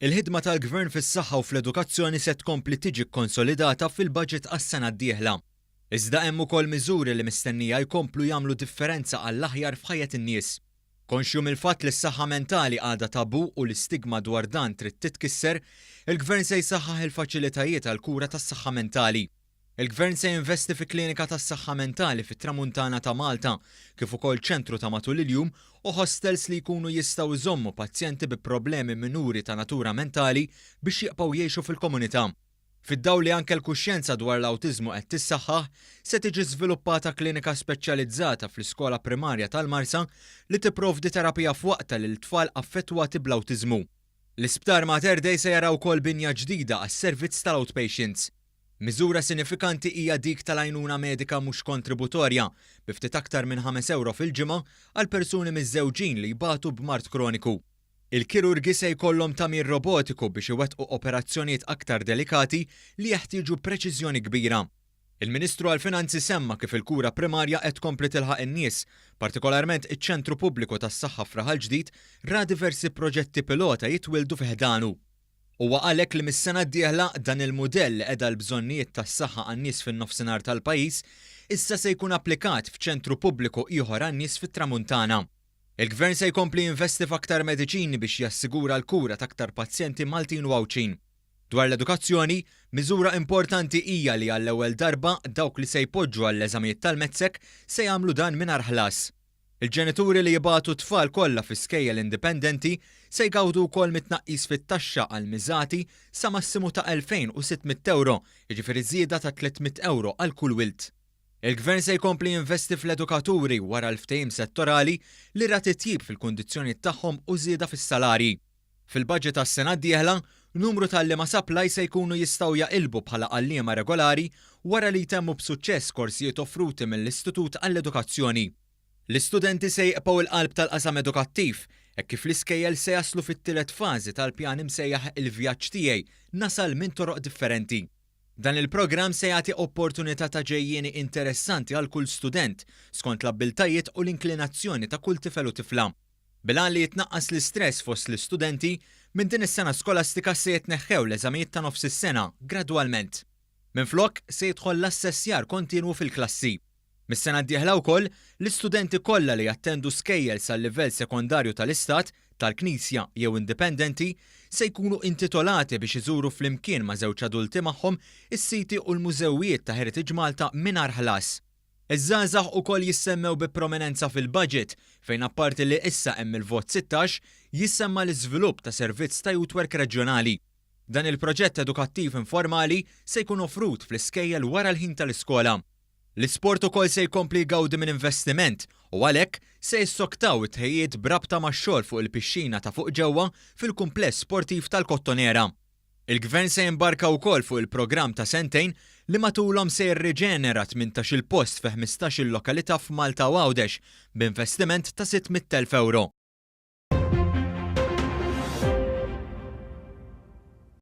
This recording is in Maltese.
Il-ħidma tal-Gvern fis-saħħa u fl-edukazzjoni se tkompli tiġi kkonsolidata fil-budget għas-sena d-dieħla. Iżda hemm ukoll miżuri li mistennija jkomplu jagħmlu differenza għall-aħjar f'ħajjet in-nies. Konxju mill-fatt li s-saħħa mentali għadha tabu u l-istigma dwar dan trid titkisser, il-Gvern se jsaħħaħ il-faċilitajiet għall-kura tas-saħħa mentali. Il-Gvern se jinvesti fi klinika tas-saħħa mentali fit-Tramuntana ta' Malta, kif ukoll ċentru ta' matul il-jum u hostels li jkunu jistgħu jżommu pazjenti bi problemi minuri ta' natura mentali biex jibqgħu jgħixu fil-komunità. Fid-dawl li anke l-kuxjenza dwar l-awtiżmu qed tissaħħaħ, se tiġi żviluppata klinika speċjalizzata fl-iskola primarja tal-Marsa li tipprovdi terapija f'waqtha lil tfal affettwati bl-awtiżmu. L-Isptar Mater Dei se jara wkoll binja ġdida għas-servizz tal-outpatients. Miżura sinifikanti hija dik tal-għajnuna medika mhux kontributorja, bi ftit aktar minn ħames ewro fil-ġimgħa għal persuni miżżewġin li jbatu b'mard kroniku. Il-kirurgi se jkollhom tagħmir robotiku biex iwettqu operazzjonijiet aktar delikati li jeħtieġu preċiżjoni kbira. Il-Ministru għall-Finanzi semma kif il-kura primarja qed tkompli tilħaq in-nies, partikolarment iċ-Ċentru Pubbliku tas-Saħħa f'Raħal Ġdid ra diversi proġetti pilota jitwieldu fi ħdanu. Huwa għalhekk li mis-sena d-dieħla dan il-mudell li qeda l-bżonnijiet tas-saħħa għan-nies fin-Nofsinhar tal-pajjiż issa se jkun applikat f'ċentru pubbliku ieħor għan-nies fit-Tramuntana. Il-Gvern se jkompli jinvesti f'aktar mediċini biex jassigura l-kura t'aktar pazjenti Maltin u Għawdxin. Dwar l-edukazzjoni, miżura importanti hija li għall-ewwel darba dawk li se jpoġġu għall-eżamijiet tal-MATSEC se jagħmlu dan mingħajr ħlas. Il-ġenituri li jibagħtu t-tfal kollha fi skejjel indipendenti se jgawdu wkoll mit-tnaqqis fit-taxxa għal miżati sa massimu ta' 2,600 ewro, jiġifieri żieda ta' 300 ewro għal kull wild. Il-Gvern se jkompli jinvesti fl-edukaturi wara l-ftehim settorali li ra titjib fil-kundizzjonijiet tagħhom u żieda fis-salarji. Fil-budget għas-sena d-dieħla, numru ta' għalliema supply se jkunu jistgħu jaqilbu bħala għalliema regolari wara li jtemmu b'suċċess korsijiet offruti mill-Istitut għall-Edukazzjoni. L-istudenti se jibqgħu l-qalb tal-qasam edukattiv, hekk kif l-iskejjel se jaslu fit-tielet fażi tal-pjan imsejjaħ Il-Vjaġġ Tiegħi Nasal minn Toroq Differenti. Dan il-programm se jagħti opportunità ta' ġejjieni interessanti għal kull student, skont l-abbiltajiet u l-inklinazzjoni ta' kull tifel u tifla. Bil-għan li jitnaqqas l-istress fost l-istudenti, minn din is-sena skolastika se jitneħħew l-eżamijiet ta' nofs is-sena gradwalment. Minflok, se jidħol l-assessjar kontinwu fil-klassi. Mis-sena d-dieħla wkoll, l-istudenti kollha li jattendu skejjel sal-livell sekondarju tal-Istat, tal-Knisja jew indipendenti se jkunu intitolati biex iżuru flimkien ma' żewġ adulti magħhom is-siti u l-mużewijiet ta' Heritage Malta mingħajr ħlas. Iż-żgħażagħ ukoll jissemmew bi prominenza fil-budget, fejn apparti li issa hemm il-Vot 16, jissemma l-iżvilupp ta' servizz ta' youth work reġjonali. Dan il-proġett edukattiv informali se jkun offrut fl-iskejjel wara l-ħin tal-iskola. L-isport ukoll se jkompli jgawdi minn investiment u għalhekk se jissoktaw it-tħejjijiet b'rabta max-xogħol fuq il-pixxina ta' fuq ġewwa fil-kumpless sportiv tal-Kottonera. Il-Gvern se jimbarka wkoll fuq il-programm ta' sentejn li matulhom se jirriġenera 18-il post fi 15-il lokalità f'Malta u Għawdex b'investiment ta' 600,000 ewro.